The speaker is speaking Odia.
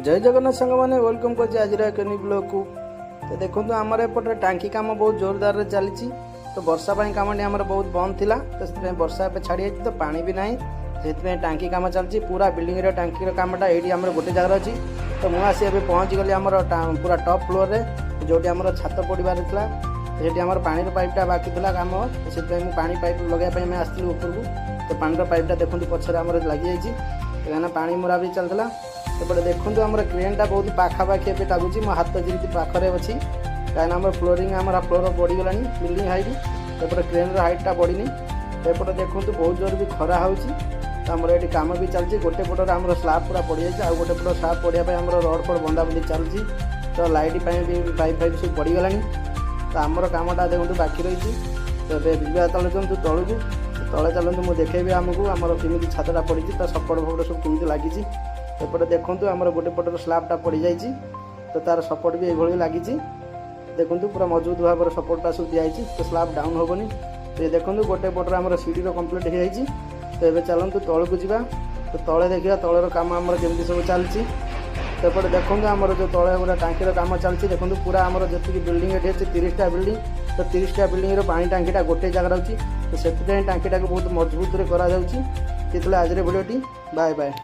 ଜୟ ଜଗନ୍ନାଥ ସାଙ୍ଗମାନେ, welcome କରୁଛି ଆଜିର ଏକ ନ୍ୟୁ ବ୍ଲଗ୍କୁ। ତ ଦେଖନ୍ତୁ, ଆମର ଏପଟରେ ଟାଙ୍କି କାମ ବହୁତ ଜୋରଦାରରେ ଚାଲିଛି। ତ ବର୍ଷା ପାଇଁ କାମଟି ଆମର ବହୁତ ବନ୍ଦ ଥିଲା। ତ ସେଥିପାଇଁ ବର୍ଷା ଏବେ ଛାଡ଼ି ଯାଇଛି, ତ ପାଣି ବି ନାହିଁ, ସେଥିପାଇଁ ଟାଙ୍କି କାମ ଚାଲିଛି। ପୁରା ବିଲ୍ଡିଂର ଟାଙ୍କିର କାମଟା ଏଇଠି ଆମର ଗୋଟେ ଜାଗାରେ ଅଛି। ତ ମୁଁ ଆସି ଏବେ ପହଞ୍ଚିଗଲି ଆମର ପୁରା ଟପ୍ ଫ୍ଲୋରରେ, ଯେଉଁଠି ଆମର ଛାତ ପଡ଼ିବାର ଥିଲା। ସେଠି ଆମର ପାଣିର ପାଇପ୍ଟା ବାକି ଥିଲା କାମ। ତ ସେଥିପାଇଁ ମୁଁ ପାଣି ପାଇପ୍ ଲଗାଇବା ପାଇଁ ଆମେ ଆସିଥିଲୁ ଉପରକୁ। ତ ପାଣିର ପାଇପ୍ଟା ଦେଖନ୍ତୁ, ପଛରେ ଆମର ଲାଗିଯାଇଛି, କାହିଁକିନା ପାଣି ମରା ବି ଚାଲିଥିଲା। ଏପଟେ ଦେଖନ୍ତୁ, ଆମର କ୍ରେନ୍ଟା ବହୁତ ପାଖାପାଖି ଏବେ ଲାଗୁଛି, ମୋ ହାତ ଯେମିତି ପାଖରେ ଅଛି, କାହିଁକିନା ଆମର ଫ୍ଲୋରିଂ, ଆମର ଫ୍ଲୋର ବଢ଼ିଗଲାଣି ବିଲ୍ଡିଂ ହାଇଟ୍। ଏପଟେ କ୍ରେନ୍ର ହାଇଟ୍ଟା ବଢ଼ିନି। ଏପଟେ ଦେଖନ୍ତୁ, ବହୁତ ଜୋର ବି ଖରା ହେଉଛି। ତ ଆମର ଏଠି କାମ ବି ଚାଲିଛି। ଗୋଟେ ପଟରେ ଆମର ସ୍ଲାବ୍ ପୁରା ପଡ଼ିଯାଇଛି, ଆଉ ଗୋଟେ ପଟ ସ୍ଲାବ୍ ପଡ଼ିବା ପାଇଁ ଆମର ରଡ଼୍ ଫଡ଼ ବନ୍ଧାବନ୍ଧି ଚାଲିଛି। ତ ଲାଇଟ୍ ପାଇଁ ବି ପାଇପ୍ ଫାଇପ୍ ସବୁ ପଡ଼ିଗଲାଣି। ତ ଆମର କାମଟା ଦେଖନ୍ତୁ ବାକି ରହିଛି। ତ ଏବେ ଯିବା ଚାଲନ୍ତୁ ତଳକୁ। ତଳେ ଚାଲନ୍ତୁ, ମୁଁ ଦେଖେଇବି ଆମକୁ ଆମର କେମିତି ଛାତଟା ପଡ଼ିଛି, ତା ସପୋର୍ଟ ଫପୋର୍ଟ ସବୁ କେମିତି ଲାଗିଛି। ଏପଟେ ଦେଖନ୍ତୁ, ଆମର ଗୋଟେ ପଟର ସ୍ଲାବ୍ଟା ପଡ଼ିଯାଇଛି। ତ ତାର ସପୋର୍ଟ ବି ଏଇଭଳି ଲାଗିଛି। ଦେଖନ୍ତୁ, ପୁରା ମଜବୁତ ଭାବରେ ସପୋର୍ଟଟା ସବୁ ଦିଆଯାଇଛି, ତ ସ୍ଲାବ୍ ଡାଉନ୍ ହେବନି। ତ ଏ ଦେଖନ୍ତୁ, ଗୋଟେ ପଟରେ ଆମର ସିଡ଼ିର କମ୍ପ୍ଲିଟ୍ ହେଇଯାଇଛି। ତ ଏବେ ଚାଲନ୍ତୁ ତଳକୁ ଯିବା। ତ ତଳେ ଦେଖିବା ତଳର କାମ ଆମର କେମିତି ସବୁ ଚାଲିଛି। ତ ଏପଟେ ଦେଖନ୍ତୁ, ଆମର ଯେଉଁ ତଳେ ଗୋଟେ ଟାଙ୍କିର କାମ ଚାଲିଛି। ଦେଖନ୍ତୁ, ପୁରା ଆମର ଯେତିକି ବିଲ୍ଡିଂ ଏଠି ଅଛି, 30ଟା ବିଲ୍ଡିଂ, ତ 30ଟା ବିଲ୍ଡିଂର ପାଣି ଟାଙ୍କିଟା ଗୋଟେ ଜାଗାରେ ଅଛି। ତ ସେଥିପାଇଁ ଟାଙ୍କିଟାକୁ ବହୁତ ମଜବୁତରେ କରାଯାଉଛି। ଏ ଥିଲା ଆଜିର ଭିଡ଼ିଓଟି। Bye bye.